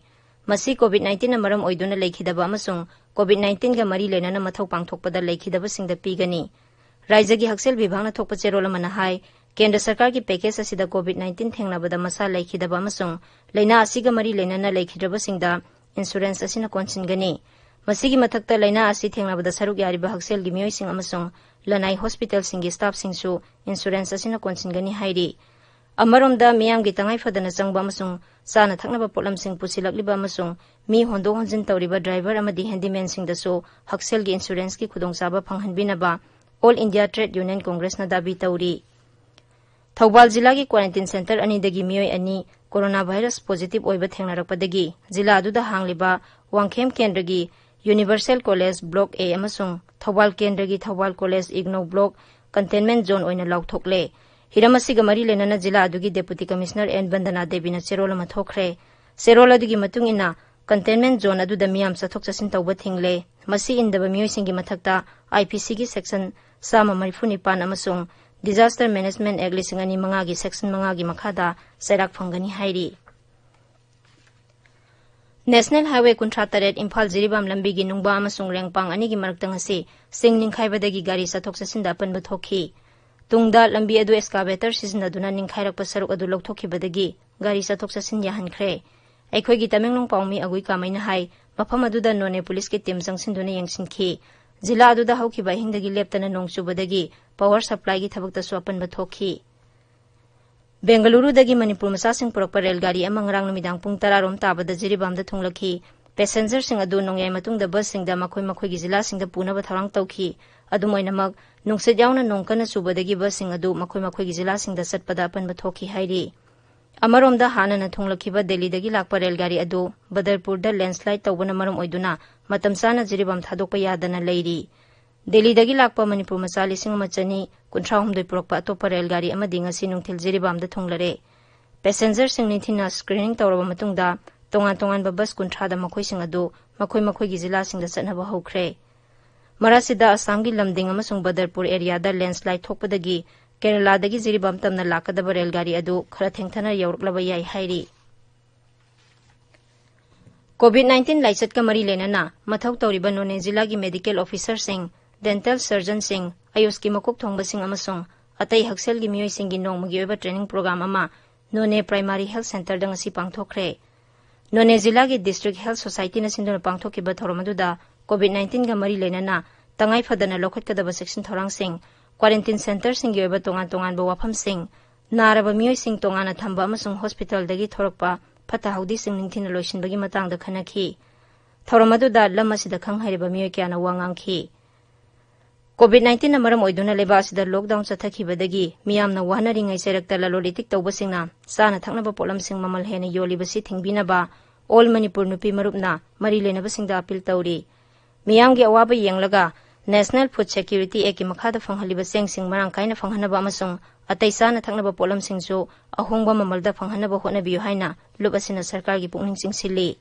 ꯃꯁꯤ ꯀꯣꯚꯤꯗ ꯅꯥꯏꯟꯇꯤꯟꯅ ꯃꯔꯝ ꯑꯣꯏꯗꯨꯅ ꯂꯩꯈꯤꯗꯕ ꯑꯃꯁꯨꯡ ꯀꯣꯚꯤꯗ ꯅꯥꯏꯟꯇꯤꯟꯒ ꯃꯔꯤ ꯂꯩꯅꯅ ꯃꯊꯧ ꯄꯥꯡꯊꯣꯛꯄꯗ ꯂꯩꯈꯤꯗꯕꯁꯤꯡꯗ ꯄꯤꯒꯅꯤ꯫ ꯔꯥꯏꯖ꯭ꯌꯒꯤ ꯍꯛꯁꯦꯜ ꯕꯤꯚꯥꯒꯅ ꯊꯣꯛꯄ ꯆꯦꯔꯣꯜ ꯑꯃꯅ ꯍꯥꯏ, ꯀꯦꯟꯗ꯭ꯔ ꯁꯔꯀꯥꯔꯒꯤ ꯄꯦꯀꯦꯖ ꯑꯁꯤꯗ ꯀꯣꯚꯤꯗ ꯅꯥꯏꯟꯇꯤꯟ ꯊꯦꯡꯅꯕꯗ ꯃꯁꯥ ꯂꯩꯈꯤꯗꯕ ꯑꯃꯁꯨꯡ ꯂꯥꯏꯅꯥ ꯑꯁꯤꯒ ꯃꯔꯤ ꯂꯩꯅꯅ ꯂꯩꯈꯤꯗ꯭ꯔꯕꯁꯤꯡꯗ ꯏꯟꯁꯨꯔꯦꯟꯁ ꯑꯁꯤꯅ ꯀꯣꯟꯁꯤꯟꯒꯅꯤ꯫ ꯃꯁꯤꯒꯤ ꯃꯊꯛꯇ, ꯂꯥꯏꯅꯥ ꯑꯁꯤ ꯊꯦꯡꯅꯕꯗ ꯁꯔꯨꯛ ꯌꯥꯔꯤꯕ ꯍꯛꯁꯦꯜꯒꯤ ꯃꯤꯑꯣꯏꯁꯤꯡ ꯑꯃꯁꯨꯡ ꯂꯅꯥꯏ ꯍꯣꯁꯄꯤꯇꯥꯜꯁꯤꯡꯒꯤ ꯁ꯭ꯇꯥꯐꯁꯤꯡꯁꯨ ꯏꯟꯁꯨꯔꯦꯟꯁ ꯑꯁꯤꯅ ꯀꯣꯟꯁꯤꯟꯒꯅꯤ ꯍꯥꯏꯔꯤ꯫ ꯑꯃꯔꯣꯝꯗ, ꯃꯤꯌꯥꯝꯒꯤ ꯇꯉꯥꯏ ꯐꯗꯅ ꯆꯪꯕ ꯑꯃꯁꯨꯡ ꯆꯥꯅ ꯊꯛꯅꯕ ꯄꯣꯠꯂꯝꯁꯤꯡ ꯄꯨꯁꯤꯜꯂꯛꯂꯤꯕ ꯑꯃꯁꯨꯡ ꯃꯤ ꯍꯣꯟꯗꯣꯛ ꯍꯣꯟꯖꯤꯟ ꯇꯧꯔꯤꯕ ꯗ꯭ꯔꯥꯏꯚꯔ ꯑꯃꯗꯤ ꯍꯦꯟꯗꯤꯃꯦꯟꯁꯤꯡꯗꯁꯨ ꯍꯛꯁꯦꯜꯒꯤ ꯏꯟꯁꯨꯔꯦꯟꯁꯀꯤ ꯈꯨꯗꯣꯡꯆꯥꯕ ꯐꯪꯍꯟꯕꯤꯅꯕ All India Trade Union Congressꯅ ꯗꯥꯕꯤ ꯇꯧꯔꯤ꯫ ꯊꯧꯕꯥꯜ ꯖꯤꯂꯥꯒꯤ ꯀ꯭ꯋꯥꯔꯦꯟꯇꯤꯟ ꯁꯦꯟꯇꯔ ꯑꯅꯤꯗꯒꯤ ꯃꯤꯑꯣꯏ ꯑꯅꯤ ꯀꯣꯔꯣꯅꯥ ꯚꯥꯏꯔꯁ ꯄꯣꯖꯤꯇꯤꯚ ꯑꯣꯏꯕ ꯊꯦꯡꯅꯔꯛꯄꯗꯒꯤ ꯖꯤꯂꯥ ꯑꯗꯨꯗ ꯍꯥꯡꯂꯤꯕ ꯋꯥꯡꯈꯦꯝ ꯀꯦꯟꯗ꯭ꯔꯒꯤ ꯌꯨꯅꯤꯚꯔꯁꯦꯜ ꯀꯣꯂꯦꯖ ꯕ꯭ꯂꯣꯛ ꯑꯦ ꯑꯃꯁꯨꯡ ꯊꯧꯕꯥꯜ ꯀꯦꯟꯗ꯭ꯔꯒꯤ ꯊꯧꯕꯥꯜ ꯀꯣꯂꯦꯖ ꯏꯒꯅꯧ ꯕ꯭ꯂꯣꯛ ꯀꯟꯇꯦꯟꯃꯦꯟꯠ ꯖꯣꯟ ꯑꯣꯏꯅ ꯂꯥꯎꯊꯣꯛꯂꯦ꯫ ꯍꯤꯔꯝ ꯑꯁꯤꯒ ꯃꯔꯤ ꯂꯩꯅꯅ ꯖꯤꯂꯥ ꯑꯗꯨꯒꯤ ꯗꯦꯄꯨꯇꯤ ꯀꯃꯤꯁꯅꯔ ꯑꯦꯟ ꯕꯟꯗꯅꯥ ꯗꯦꯕꯤꯅ ꯆꯦꯔꯣꯜ ꯑꯃ ꯊꯣꯛꯈ꯭ꯔꯦ꯫ ꯆꯦꯔꯣꯜ ꯑꯗꯨꯒꯤ ꯃꯇꯨꯡ ꯏꯟꯅ, ꯀꯟꯇꯦꯟꯃꯦꯟꯠ ꯖꯣꯟ ꯑꯗꯨꯗ ꯃꯤꯌꯥꯝ ꯆꯠꯊꯣꯛ ꯆꯠꯁꯤꯟ ꯇꯧꯕ ꯊꯤꯡꯂꯦ꯫ ꯃꯁꯤ ꯏꯟꯗꯕ ꯃꯤꯑꯣꯏꯁꯤꯡꯒꯤ ꯃꯊꯛꯇ ꯑꯥꯏ ꯄꯤ ꯁꯤꯒꯤ ꯁꯦꯛꯁꯟ ꯆꯥꯝꯃ ꯃꯔꯤꯐꯨ ꯅꯤꯄꯥꯟ ꯑꯃꯁꯨꯡ ꯗꯤꯖꯥꯁꯇꯔ ꯃꯦꯅꯦꯖꯃꯦꯟꯠ ꯑꯦꯛ ꯂꯤꯁꯤꯡ ꯑꯅꯤ ꯃꯉꯥꯒꯤ ꯁꯦꯛꯁꯟ ꯃꯉꯥꯒꯤ ꯃꯈꯥꯗ ꯆꯩꯔꯥꯛ ꯐꯪꯒꯅꯤ ꯍꯥꯏꯔꯤ꯫ ꯅꯦꯁꯅꯦꯜ ꯍꯥꯏꯋꯦ ꯀꯨꯟꯊ꯭ꯔꯥ ꯇꯔꯦꯠ ꯏꯝꯐꯥꯜ ꯖꯤꯔꯤꯕꯥꯝ ꯂꯝꯕꯤꯒꯤ ꯅꯨꯡꯕꯥ ꯑꯃꯁꯨꯡ ꯔꯦꯡꯄꯥꯡ ꯑꯅꯤꯒꯤ ꯃꯔꯛꯇ ꯉꯁꯤ ꯆꯤꯡ ꯅꯤꯡꯈꯥꯏꯕꯗꯒꯤ ꯒꯥꯔꯤ ꯆꯠꯊꯣꯛ ꯆꯠꯁꯤꯟꯗ ꯑꯄꯟꯕ ꯊꯣꯛꯈꯤ꯫ ꯇꯨꯡꯗ ꯂꯝꯕꯤ ꯑꯗꯨ ꯑꯦꯛꯁꯀꯥꯚꯦꯇꯔ ꯁꯤꯖꯤꯟꯅꯗꯨꯅ ꯅꯤꯡꯈꯥꯏꯔꯛꯄ ꯁꯔꯨꯛ ꯑꯗꯨ ꯂꯧꯊꯣꯛꯈꯤꯕꯗꯒꯤ ꯒꯥꯔꯤ ꯆꯠꯊꯣꯛ ꯆꯠꯁꯤꯟ ꯌꯥꯍꯟꯈ꯭ꯔꯦ꯫ ꯑꯩꯈꯣꯏꯒꯤ ꯇꯃꯦꯡꯂꯣꯡ ꯄꯥꯎꯃꯤ ꯑꯒꯨꯏ ꯀꯥꯃꯩꯅ ꯍꯥꯏ, ꯃꯐꯝ ꯑꯗꯨꯗ ꯅꯣꯅꯦ ꯄꯨꯂꯤꯁꯀꯤ ꯇꯤꯝ ꯆꯪꯁꯤꯟꯗꯨꯅ ꯌꯦꯡꯁꯤꯟꯈꯤ꯫ ꯖꯤꯂꯥ ꯑꯗꯨꯗ ꯍꯧꯈꯤꯕ ꯑꯍꯤꯡꯗꯒꯤ ꯂꯦꯞꯇꯅ ꯅꯣꯡ ꯆꯨꯕꯗꯒꯤ ꯄꯥꯋꯔ ꯁꯄ꯭ꯂꯥꯏꯒꯤ ꯊꯕꯛꯇꯁꯨ ꯑꯄꯟꯕ ꯊꯣꯛꯈꯤ꯫ ꯕꯦꯡꯒꯂꯨꯔꯨꯗꯒꯤ ꯃꯅꯤꯄꯨꯔ ꯃꯆꯥꯁꯤꯡ ꯄꯨꯔꯛꯄ ꯔꯦꯜ ꯒꯥꯔꯤ ꯑꯃ ꯉꯔꯥꯡ ꯅꯨꯃꯤꯗꯥꯡ ꯄꯨꯡ ꯇꯔꯥ ꯔꯣꯝ ꯇꯥꯕꯗ ꯖꯤꯔꯤꯕꯥꯝꯗ ꯊꯨꯡꯂꯛꯈꯤ꯫ ꯄꯦꯁꯦꯟꯖꯔꯁꯤꯡ ꯑꯗꯨ ꯅꯣꯡꯌꯥꯏ ꯃꯇꯨꯡꯗ ꯕꯁꯁꯤꯡꯗ ꯃꯈꯣꯏ ꯃꯈꯣꯏꯒꯤ ꯖꯤꯂꯥꯁꯤꯡꯗ ꯄꯨꯅꯕ ꯊꯧꯔꯥꯡ ꯇꯧꯈꯤ꯫ ꯑꯗꯨꯝ ꯑꯣꯏꯅꯃꯛ, ꯅꯨꯡꯁꯤꯠ ꯌꯥꯎꯅ ꯅꯣꯡ ꯀꯟꯅ ꯆꯨꯕꯗꯒꯤ ꯕꯁꯁꯤꯡ ꯑꯗꯨ ꯃꯈꯣꯏ ꯃꯈꯣꯏꯒꯤ ꯖꯤꯂꯥꯁꯤꯡꯗ ꯆꯠꯄꯗ ꯑꯄꯟꯕ ꯊꯣꯛꯈꯤ ꯍꯥꯏꯔꯤ꯫ ꯑꯃꯔꯣꯝꯗ, ꯍꯥꯟꯅꯅ ꯊꯨꯡꯂꯛꯈꯤꯕ ꯗꯦꯜꯂꯤꯗꯒꯤ ꯂꯥꯛꯄ ꯔꯦꯜ ꯒꯥꯔꯤ ꯑꯗꯨ ꯕꯗꯔꯄꯨꯔꯗ ꯂꯦꯟꯁꯂꯥꯏꯗ ꯇꯧꯕꯅ ꯃꯔꯝ ꯑꯣꯏꯗꯨꯅ ꯃꯇꯝ ꯆꯥꯅ ꯖꯤꯔꯤꯕꯥꯝ ꯊꯥꯗꯣꯛꯄ ꯌꯥꯗꯅ ꯂꯩꯔꯤ꯫ ꯗꯦꯜꯂꯤꯗꯒꯤ ꯂꯥꯛꯄ ꯃꯅꯤꯄꯨꯔ ꯃꯆꯥ ꯂꯤꯁꯤꯡ ꯑꯃ ꯆꯅꯤ ꯀꯨꯟꯊ꯭ꯔꯥ ꯍꯨꯝꯗꯣꯏ ꯄꯨꯔꯛꯄ ꯑꯇꯣꯞꯄ ꯔꯦꯜ ꯒꯥꯔꯤ ꯑꯃꯗꯤ ꯉꯁꯤ ꯅꯨꯡꯊꯤꯜ ꯖꯤꯔꯤꯕꯥꯝꯗ ꯊꯨꯡꯂꯔꯦ꯫ ꯄꯦꯁꯦꯟꯖꯔꯁꯤꯡ ꯅꯤꯡꯊꯤꯅ ꯁ꯭ꯀ꯭ꯔꯤꯅꯤꯡ ꯇꯧꯔꯕ ꯃꯇꯨꯡꯗ ꯇꯣꯉꯥꯟ ꯇꯣꯉꯥꯟꯕ ꯕꯁ ꯀꯨꯟꯊ꯭ꯔꯥꯗ ꯃꯈꯣꯏꯁꯤꯡ ꯑꯗꯨ ꯃꯈꯣꯏ ꯃꯈꯣꯏꯒꯤ ꯖꯤꯂꯥꯁꯤꯡꯗ ꯆꯠꯅꯕ ꯍꯧꯈ꯭ꯔꯦ꯫ ꯃꯔꯛꯁꯤꯗ, ꯑꯁꯥꯝꯒꯤ ꯂꯝꯗꯤꯡ ꯑꯃꯁꯨꯡ ꯕꯗꯔꯄꯨꯔ ꯑꯦꯔꯤꯌꯥꯗ ꯂꯦꯟꯁꯂꯥꯏꯗ ꯊꯣꯛꯄꯗꯒꯤ ꯀꯦꯔꯂꯥꯗꯒꯤ ꯖꯤꯔꯤꯕꯥꯝ ꯇꯝꯅ ꯂꯥꯛꯀꯗꯕ ꯔꯦꯜ ꯒꯥꯔꯤ ꯑꯗꯨ ꯈꯔ ꯊꯦꯡꯊꯅ ꯌꯧꯔꯛꯂꯕ ꯌꯥꯏ ꯍꯥꯏꯔꯤ꯫ ꯀꯣꯚꯤꯗ ꯅꯥꯏꯟꯇꯤꯟ ꯂꯥꯏꯆꯠꯀ ꯃꯔꯤ ꯂꯩꯅꯅ ꯃꯊꯧ ꯇꯧꯔꯤꯕ ꯅꯣꯅꯦ ꯖꯤꯂꯥꯒꯤ ꯃꯦꯗꯤꯀꯦꯜ ꯑꯣꯐꯤꯁꯔꯁꯤꯡ, ꯗꯦꯟꯇꯦꯜ ꯁꯔꯖꯟꯁꯤꯡ, ꯑꯌꯨꯁꯀꯤ ꯃꯀꯣꯛ ꯊꯣꯡꯕꯁꯤꯡ ꯑꯃꯁꯨꯡ ꯑꯇꯩ ꯍꯛꯁꯦꯜꯒꯤ ꯃꯤꯑꯣꯏꯁꯤꯡꯒꯤ ꯅꯣꯡꯃꯒꯤ ꯑꯣꯏꯕ ꯇ꯭ꯔꯦꯅꯤꯡ ꯄ꯭ꯔꯣꯒ꯭ꯔꯥꯝ ꯑꯃ ꯅꯣꯅꯦ ꯄ꯭ꯔꯥꯏꯃꯥꯔꯤ ꯍꯦꯜꯊ ꯁꯦꯟꯇꯔꯗ ꯉꯁꯤ ꯄꯥꯡꯊꯣꯛꯈ꯭ꯔꯦ꯫ ꯅꯣꯅꯦ ꯖꯤꯂꯥꯒꯤ ꯗꯤꯁꯇ꯭ꯔꯤꯛ ꯍꯦꯜꯊ ꯁꯣꯁꯥꯏꯇꯤꯅ ꯁꯤꯟꯗꯨꯅ ꯄꯥꯡꯊꯣꯛꯈꯤꯕ ꯊꯧꯔꯝ ꯑꯗꯨꯗ ꯀꯣꯚꯤꯗ ꯅꯥꯏꯟꯇꯤꯟꯒ ꯃꯔꯤ ꯂꯩꯅꯅ ꯇꯉꯥꯏ ꯐꯗꯅ ꯂꯧꯈꯠꯀꯗꯕ ꯆꯦꯛꯁꯤꯟ ꯊꯧꯔꯥꯡꯁꯤꯡ, ꯀ꯭ꯋꯥꯔꯦꯟꯇꯤꯟ ꯁꯦꯟꯇꯔꯁꯤꯡꯒꯤ ꯑꯣꯏꯕ ꯇꯣꯉꯥꯟ ꯇꯣꯉꯥꯟꯕ ꯋꯥꯐꯝꯁꯤꯡ, ꯅꯥꯔꯕ ꯃꯤꯑꯣꯏꯁꯤꯡ ꯇꯣꯉꯥꯟꯅ ꯊꯝꯕ ꯑꯃꯁꯨꯡ ꯍꯣꯁꯄꯤꯇꯥꯜꯗꯒꯤ ꯊꯣꯔꯛꯄ ꯐꯠꯇ ꯍꯥꯎꯗꯤꯁꯤꯡ ꯅꯤꯡꯊꯤꯅ ꯂꯣꯏꯁꯤꯟꯕꯒꯤ ꯃꯇꯥꯡꯗ ꯈꯟꯅꯈꯤ꯫ ꯊꯧꯔꯝ ꯑꯗꯨꯗ ꯂꯝ ꯑꯁꯤꯗ ꯈꯪ ꯍꯩꯔꯕ ꯃꯤꯑꯣꯏ ꯀꯌꯥꯅ ꯋꯥ ꯉꯥꯡꯈꯤ꯫ ꯀꯣꯚꯤꯗ ꯅꯥꯏꯟꯇꯤꯟꯅ ꯃꯔꯝ ꯑꯣꯏꯗꯨꯅ ꯂꯩꯕꯥꯛ ꯑꯁꯤꯗ ꯂꯣꯛꯗꯥꯎꯟ ꯆꯠꯊꯈꯤꯕꯗꯒꯤ ꯃꯤꯌꯥꯝꯅ ꯋꯥꯅꯔꯤꯉꯩ ꯆꯩꯔꯛꯇ ꯂꯂꯣꯟ ꯏꯇꯤꯛ ꯇꯧꯕꯁꯤꯡꯅ ꯆꯥꯅ ꯊꯛꯅꯕ ꯄꯣꯠꯂꯝꯁꯤꯡ ꯃꯃꯜ ꯍꯦꯟꯅ ꯌꯣꯜꯂꯤꯕꯁꯤ ꯊꯤꯡꯕꯤꯅꯕ ꯑꯣꯜ ꯃꯅꯤꯄꯨꯔ ꯅꯨꯄꯤ ꯃꯔꯨꯞꯅ ꯃꯔꯤ ꯂꯩꯅꯕꯁꯤꯡꯗ ꯑꯄꯤꯜ ꯇꯧꯔꯤ꯫ ꯃꯤꯌꯥꯝꯒꯤ ꯑꯋꯥꯕ ꯌꯦꯡꯂꯒ National Food Security Actꯀꯤ ꯃꯈꯥꯗ ꯐꯪꯍꯜꯂꯤꯕ ꯆꯦꯡꯁꯤꯡ ꯃꯔꯥꯡ ꯀꯥꯏꯅ ꯐꯪꯍꯟꯅꯕ ꯑꯃꯁꯨꯡ ꯑꯇꯩ ꯆꯥꯅ ꯊꯛꯅꯕ ꯄꯣꯠꯂꯝꯁꯤꯡꯁꯨ ꯑꯍꯣꯡꯕ ꯃꯃꯜꯗ ꯐꯪꯍꯟꯅꯕ ꯍꯣꯠꯅꯕꯤꯌꯨ ꯍꯥꯏꯅ ꯂꯨꯞ ꯑꯁꯤꯅ ꯁꯔꯀꯥꯔꯒꯤ ꯄꯨꯛꯅꯤꯡ ꯆꯤꯡꯁꯤꯜꯂꯤ꯫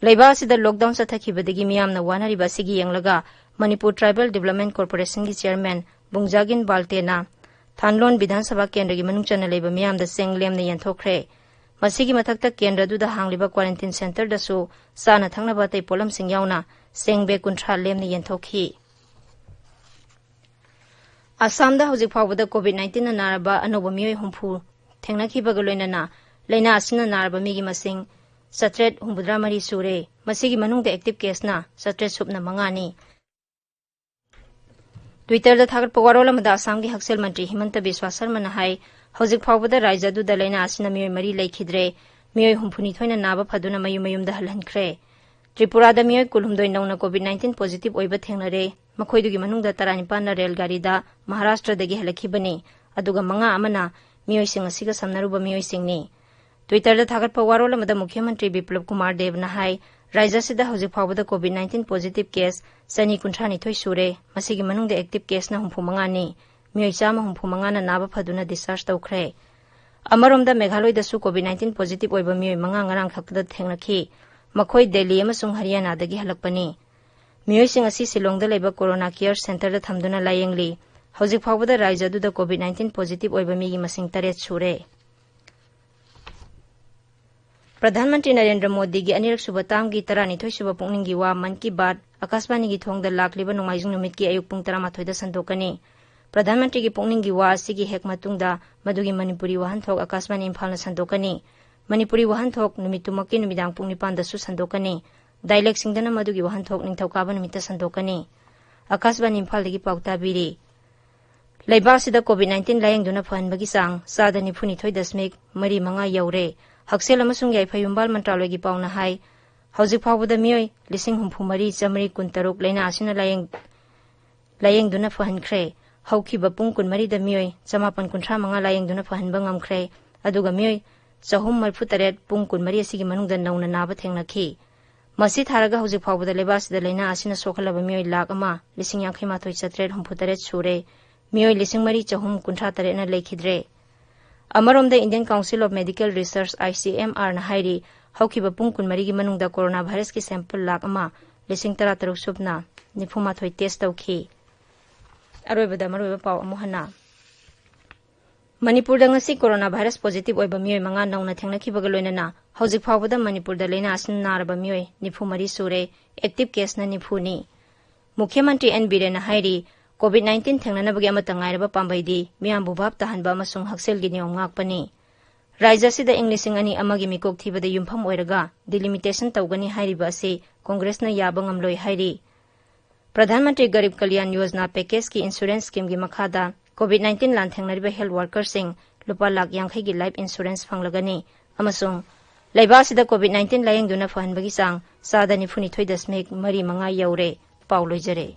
ꯂꯩꯕꯥꯛ ꯑꯁꯤꯗ ꯂꯣꯛꯗꯥꯎꯟ ꯆꯠꯊꯈꯤꯕꯗꯒꯤ ꯃꯤꯌꯥꯝꯅ ꯋꯥꯅꯔꯤꯕ ꯑꯁꯤꯒꯤ ꯌꯦꯡꯂꯒ ꯃꯅꯤꯄꯨꯔ ꯇ꯭ꯔꯥꯏꯕꯦꯜ ꯗꯤꯕꯂꯞꯃꯦꯟ ꯀꯣꯔꯄꯣꯔꯦꯁꯟꯒꯤ ꯆꯤꯌꯔꯃꯦꯟ ꯕꯨꯡꯖꯥꯒꯤꯟ ꯕꯥꯜꯇꯦꯅ ꯊꯥꯟꯂꯣꯟ ꯕꯤꯙꯥꯟ ꯁꯚꯥ ꯀꯦꯟꯗ꯭ꯔꯒꯤ ꯃꯅꯨꯡ ꯆꯟꯅ ꯂꯩꯕ ꯃꯤꯌꯥꯝꯗ ꯆꯦꯡ ꯂꯦꯝꯅ ꯌꯦꯟꯊꯣꯛꯈ꯭ꯔꯦ꯫ ꯃꯁꯤꯒꯤ ꯃꯊꯛꯇ ꯀꯦꯟꯗ꯭ꯔ ꯑꯗꯨꯗ ꯍꯥꯡꯂꯤꯕ ꯀ꯭ꯋꯥꯔꯦꯟꯇꯤꯟ ꯁꯦꯟꯇꯔꯗꯁꯨ ꯆꯥꯅ ꯊꯛꯅꯕ ꯑꯇꯩ ꯄꯣꯠꯂꯝꯁꯤꯡ ꯌꯥꯎꯅ ꯆꯦꯡ ꯕꯦꯒ ꯀꯨꯟꯊ꯭ꯔꯥ ꯂꯦꯝꯅ ꯌꯦꯟꯊꯣꯛꯈꯤ꯫ ꯑꯁꯥꯝꯗ ꯍꯧꯖꯤꯛ ꯐꯥꯎꯕꯗ ꯀꯣꯚꯤꯗ ꯅꯥꯏꯟꯇꯤꯟꯅ ꯅꯥꯔꯕ ꯑꯅꯧꯕ ꯃꯤꯑꯣꯏ ꯍꯨꯝꯐꯨ ꯊꯦꯡꯅꯈꯤꯕꯒ ꯂꯣꯏꯅꯅ ꯂꯥꯏꯅꯥ ꯑꯁꯤꯅ ꯅꯥꯔꯕ ꯃꯤꯒꯤ ꯃꯁꯤꯡ ꯆꯥꯇ꯭ꯔꯦꯠ ꯍꯨꯝꯐꯨꯇꯔꯥ ꯃꯔꯤ ꯁꯨꯔꯦ꯫ ꯃꯁꯤꯒꯤ ꯃꯅꯨꯡꯗ active caseꯅ ꯆꯥꯇ꯭ꯔꯦꯠ ꯁꯨꯞꯅ ꯃꯉꯥꯅꯤ꯫ Twitterꯗ ꯊꯥꯒꯠꯄ ꯋꯥꯔꯣꯜ ꯑꯃꯗ ꯑꯁꯥꯝꯒꯤ ꯍꯛꯁꯦꯜ ꯃꯟꯇ꯭ꯔꯤ ꯍꯤꯃꯟꯇ ꯕꯤꯁ꯭ꯋꯥ ꯁꯔꯃꯅ ꯍꯥꯏ, ꯍꯧꯖꯤꯛ ꯐꯥꯎꯕꯗ ꯔꯥꯖ꯭ꯌ ꯑꯗꯨꯗ ꯂꯥꯏꯅꯥ ꯑꯁꯤꯅ ꯃꯤꯑꯣꯏ ꯃꯔꯤ ꯂꯩꯈꯤꯗ꯭ꯔꯦ꯫ ꯃꯤꯑꯣꯏ ꯍꯨꯝꯐꯨꯅꯤꯊꯣꯏꯅ ꯅꯥꯕ ꯐꯗꯨꯅ ꯃꯌꯨꯝ ꯃꯌꯨꯝꯗ ꯍꯜꯍꯟꯈ꯭ꯔꯦ꯫ ꯇ꯭ꯔꯤꯄꯨꯔꯥꯗ ꯃꯤꯑꯣꯏ ꯀꯨꯟꯍꯨꯝꯗꯣꯏ ꯅꯧꯅ COVID nineteen positive ꯑꯣꯏꯕ ꯊꯦꯡꯅꯔꯦ꯫ ꯃꯈꯣꯏꯗꯨꯒꯤ ꯃꯅꯨꯡꯗ ꯇꯔꯥꯅꯤꯄꯥꯟꯅ ꯔꯦꯜ ꯒꯥꯔꯤꯗ ꯃꯍꯥꯔꯥꯁꯇ꯭ꯔꯗꯒꯤ ꯍꯜꯂꯛꯈꯤꯕꯅꯤ, ꯑꯗꯨꯒ ꯃꯉꯥ ꯑꯃꯅ ꯃꯤꯑꯣꯏꯁꯤꯡ ꯑꯁꯤꯒ ꯁꯝꯅꯔꯨꯕ ꯃꯤꯑꯣꯏꯁꯤꯡꯅꯤ꯫ Twitterꯗ ꯊꯥꯒꯠꯄ ꯋꯥꯔꯣꯜ ꯑꯃꯗ ꯃꯨꯈ꯭ꯌ ꯃꯟꯇ꯭ꯔꯤ ꯕꯤꯄ꯭ꯂꯕ ꯀꯨꯃꯥꯔ ꯗꯦꯕꯅ ꯍꯥꯏ, ꯔꯥꯖ꯭ꯌ ꯑꯁꯤꯗ ꯍꯧꯖꯤꯛ ꯐꯥꯎꯕꯗ COVID nineteen positive case ꯆꯅꯤ ꯀꯨꯟꯊ꯭ꯔꯥ ꯅꯤꯊꯣꯏ ꯁꯨꯔꯦ꯫ ꯃꯁꯤꯒꯤ ꯃꯅꯨꯡꯗ active caseꯅ ꯍꯨꯝꯐꯨ ꯃꯉꯥꯅꯤ꯫ ꯃꯤꯑꯣꯏ ꯆꯥꯝꯃ ꯍꯨꯝꯐꯨ ꯃꯉꯥꯅ ꯅꯥꯕ ꯐꯗꯨꯅ discharge ꯇꯧꯈ꯭ꯔꯦ꯫ ꯑꯃꯔꯣꯝꯗ ꯃꯦꯘꯥꯂꯣꯏꯗꯁꯨ COVID nineteen positive ꯑꯣꯏꯕ ꯃꯤꯑꯣꯏ ꯃꯉꯥ ꯉꯔꯥꯡ ꯈꯛꯇꯗ ꯊꯦꯡꯅꯈꯤ꯫ ꯃꯈꯣꯏ ꯗꯦꯜꯂꯤ ꯑꯃꯁꯨꯡ ꯍꯔꯤꯌꯥꯅꯥꯗꯒꯤ ꯍꯜꯂꯛꯄꯅꯤ꯫ ꯃꯤꯑꯣꯏꯁꯤꯡ ꯑꯁꯤ ꯁꯤꯂꯣꯡꯗ ꯂꯩꯕ Corona Care Centreꯗ ꯊꯝꯗꯨꯅ ꯂꯥꯌꯦꯡꯂꯤ꯫ ꯍꯧꯖꯤꯛ ꯐꯥꯎꯕꯗ ꯔꯥꯖ꯭ꯌ ꯑꯗꯨꯗ COVID nineteen positive ꯑꯣꯏꯕ ꯃꯤꯒꯤ ꯃꯁꯤꯡ ꯇꯔꯦꯠ ꯁꯨꯔꯦ꯫ ꯄ꯭ꯔꯙꯥꯟ ꯃꯟꯇ꯭ꯔꯤ ꯅꯔꯦꯟꯗ꯭ꯔ ꯃꯣꯗꯤꯒꯤ ꯑꯅꯤꯔꯛ ꯁꯨꯕ ꯇꯥꯝꯒꯤ ꯇꯔꯥꯅꯤꯊꯣꯏ ꯁꯨꯕ ꯄꯨꯛꯅꯤꯡꯒꯤ ꯋꯥ ꯃꯟ ꯀꯤ ꯕꯥꯠ ꯑꯀꯥꯁꯕꯥꯅꯤꯒꯤ ꯊꯣꯡꯗ ꯂꯥꯛꯂꯤꯕ ꯅꯣꯡꯃꯥꯏꯖꯤꯡ ꯅꯨꯃꯤꯠꯀꯤ ꯑꯌꯨꯛ ꯄꯨꯡ ꯇꯔꯥꯃꯥꯊꯣꯏꯗ ꯁꯟꯗꯣꯛꯀꯅꯤ꯫ ꯄ꯭ꯔꯙꯥꯟ ꯃꯟꯇ꯭ꯔꯤꯒꯤ ꯄꯨꯛꯅꯤꯡꯒꯤ ꯋꯥ ꯑꯁꯤꯒꯤ ꯍꯦꯛ ꯃꯇꯨꯡꯗ ꯃꯗꯨꯒꯤ ꯃꯅꯤꯄꯨꯔꯤ ꯋꯥꯍꯟꯊꯣꯛ ꯑꯀꯥꯁꯕꯥꯅꯤ ꯏꯝꯐꯥꯜꯅ ꯁꯟꯗꯣꯛꯀꯅꯤ꯫ ꯃꯅꯤꯄꯨꯔꯤ ꯋꯥꯍꯟꯊꯣꯛ ꯅꯨꯃꯤꯠꯇꯨꯃꯛꯀꯤ ꯅꯨꯃꯤꯗꯥꯡ ꯄꯨꯡ ꯅꯤꯄꯥꯟꯗꯁꯨ ꯁꯟꯗꯣꯛꯀꯅꯤ꯫ Dialectꯁꯤꯡꯗꯅ ꯃꯗꯨꯒꯤ ꯋꯥꯍꯟꯊꯣꯛ ꯅꯤꯡꯊꯧꯀꯥꯕ ꯅꯨꯃꯤꯠꯇ ꯁꯟꯗꯣꯛꯀꯅꯤ꯫ ꯑꯀꯥꯁꯕꯥꯅꯤ ꯏꯝꯐꯥꯜꯗꯒꯤ ꯄꯥꯎ ꯇꯥꯕꯤꯔꯤ꯫ ꯂꯩꯕꯥꯛ ꯑꯁꯤꯗ COVID nineteen ꯂꯥꯌꯦꯡꯗꯨꯅ ꯐꯍꯟꯕꯒꯤ ꯆꯥꯡ ꯆꯥꯗ ꯅꯤꯐꯨ ꯅꯤꯊꯣꯏ ꯗꯁꯃꯤꯛ ꯃꯔꯤ ꯃꯉꯥ ꯌꯧꯔꯦ꯫ ꯍꯛꯁꯦꯜ ꯑꯃꯁꯨꯡ ꯌꯥꯏꯐ ꯌꯨꯝꯕꯥꯜ ꯃꯟꯇ꯭ꯔꯥꯂꯣꯏꯒꯤ ꯄꯥꯎꯅ ꯍꯥꯏ, ꯍꯧꯖꯤꯛ ꯐꯥꯎꯕꯗ ꯃꯤꯑꯣꯏ ꯂꯤꯁꯤꯡ ꯍꯨꯝꯐꯨ ꯃꯔꯤ ꯆꯥꯃꯔꯤ ꯀꯨꯟꯇꯔꯨꯛ ꯂꯥꯏꯅꯥ ꯑꯁꯤꯅ ꯂꯥꯌꯦꯡ-, ꯂꯥꯌꯦꯡꯗꯨꯅ ꯐꯍꯟꯈ꯭ꯔꯦ꯫ ꯍꯧꯈꯤꯕ ꯄꯨꯡ ꯀꯨꯟꯃꯔꯤꯗ ꯃꯤꯑꯣꯏ ꯆꯃꯥꯄꯟ ꯀꯨꯟꯊ꯭ꯔꯥ ꯃꯉꯥ ꯂꯥꯌꯦꯡꯗꯨꯅ ꯐꯍꯟꯕ ꯉꯝꯈ꯭ꯔꯦ, ꯑꯗꯨꯒ ꯃꯤꯑꯣꯏ ꯆꯍꯨꯝ ꯃꯔꯤꯐꯨ ꯇꯔꯦꯠ ꯄꯨꯡ ꯀꯨꯟꯃꯔꯤ ꯑꯁꯤꯒꯤ ꯃꯅꯨꯡꯗ ꯅꯧꯅ ꯅꯥꯕ ꯊꯦꯡꯅꯈꯤ꯫ ꯃꯁꯤ ꯊꯥꯔꯒ ꯍꯧꯖꯤꯛ ꯐꯥꯎꯕꯗ ꯂꯩꯕꯥꯛ ꯑꯁꯤꯗ ꯂꯥꯏꯅꯥ ꯑꯁꯤꯅ ꯁꯣꯛꯍꯜꯂꯕ ꯃꯤꯑꯣꯏ ꯂꯥꯈ ꯑꯃ ꯂꯤꯁꯤꯡ ꯌꯥꯡꯈꯩ ꯃꯥꯊꯣꯏ ꯆꯥꯇ꯭ꯔꯦꯠ ꯍꯨꯝꯐꯨ ꯇꯔꯦꯠ ꯁꯨꯔꯦ꯫ ꯃꯤꯑꯣꯏ ꯂꯤꯁꯤꯡ ꯃꯔꯤ ꯆꯍꯨꯝ ꯀꯨꯟꯊ꯭ꯔꯥ ꯇꯔꯦꯠꯅ ꯂꯩꯈꯤꯗ꯭ꯔꯦ꯫ ꯑꯃꯔꯣꯝꯗ Indian Council of Medical Research, ICMRꯅ ꯍꯥꯏꯔꯤ, ꯍꯧꯈꯤꯕ ꯄꯨꯡ ꯀꯨꯟꯃꯔꯤꯒꯤ ꯃꯅꯨꯡꯗ corona virusꯀꯤ sample ꯂꯥꯈ ꯑꯃ ꯂꯤꯁꯤꯡ ꯇꯔꯥꯇꯔꯨꯛ ꯁꯨꯞꯅ ꯅꯤꯐꯨ ꯃꯥꯊꯣꯏ test ꯇꯧꯈꯤ꯫ ꯑꯔꯣꯏꯕꯗ ꯃꯔꯨꯑꯣꯏꯕ ꯄꯥꯎ ꯑꯃꯨꯛ ꯍꯟꯅ꯫ ꯃꯅꯤꯄꯨꯔꯗ ꯉꯁꯤ corona virus positive ꯑꯣꯏꯕ ꯃꯤꯑꯣꯏ ꯃꯉꯥ ꯅꯧꯅ ꯊꯦꯡꯅꯈꯤꯕꯒ ꯂꯣꯏꯅꯅ ꯍꯧꯖꯤꯛ ꯐꯥꯎꯕꯗ ꯃꯅꯤꯄꯨꯔꯗ ꯂꯥꯏꯅꯥ ꯑꯁꯤꯅ ꯅꯥꯔꯕ ꯃꯤꯑꯣꯏ ꯅꯤꯐꯨ ꯃꯔꯤ ꯁꯨꯔꯦ꯫ Active caseꯅ ꯅꯤꯐꯨꯅꯤ꯫ ꯃꯨꯈ꯭ꯌ ꯃꯟꯇ꯭ꯔꯤ ꯑꯦꯟ ꯕꯤꯔꯦꯟꯅ ꯍꯥꯏꯔꯤ, COVID nineteen ꯊꯦꯡꯅꯅꯕꯒꯤ ꯑꯃꯠꯇ ꯉꯥꯏꯔꯕ ꯄꯥꯝꯕꯩꯗꯤ ꯃꯤꯌꯥꯝꯕꯨ ꯚꯥꯞ ꯇꯥꯍꯟꯕ ꯑꯃꯁꯨꯡ ꯍꯛꯁꯦꯜꯒꯤ ꯅꯤꯌꯣꯝ ꯉꯥꯛꯄꯅꯤ꯫ ꯔꯥꯖ꯭ꯌ ꯑꯁꯤꯗ ꯏꯪ ꯂꯤꯁꯤꯡ ꯑꯅꯤ ꯑꯃꯒꯤ ꯃꯤꯀꯣꯛ ꯊꯤꯕꯗ ꯌꯨꯝꯐꯝ ꯑꯣꯏꯔꯒ delimitation ꯇꯧꯒꯅꯤ ꯍꯥꯏꯔꯤꯕ ꯑꯁꯤ ꯀꯣꯡꯒ꯭ꯔꯦꯁꯅ ꯌꯥꯕ ꯉꯝꯂꯣꯏ ꯍꯥꯏꯔꯤ꯫ ꯄ꯭ꯔꯙꯥꯟ ꯃꯟꯇ꯭ꯔꯤ ꯒꯔꯤꯕ ꯀꯂꯌꯥꯟ ꯌꯣꯖꯅꯥ ꯄꯦꯀꯦꯖꯀꯤ insurance schemeꯒꯤ ꯃꯈꯥꯗ COVID nineteen ꯂꯥꯟꯊꯦꯡꯅꯔꯤꯕ health workerꯁꯤꯡ ꯂꯨꯄꯥ ꯂꯥꯈ ꯌꯥꯡꯈꯩꯒꯤ life insurance ꯐꯪꯂꯒꯅꯤ ꯑꯃꯁꯨꯡ ꯂꯩꯕꯥꯛ ꯑꯁꯤꯗ COVID nineteen ꯂꯥꯌꯦꯡꯗꯨꯅ ꯐꯍꯟꯕꯒꯤ ꯆꯥꯡ ꯆꯥꯗ ꯅꯤꯐꯨ ꯅꯤꯊꯣꯏ ꯗꯁꯃꯤꯛ ꯃꯔꯤ ꯃꯉꯥ ꯌꯧꯔꯦ꯫ ꯄꯥꯎ ꯂꯣꯏꯖꯔꯦ꯫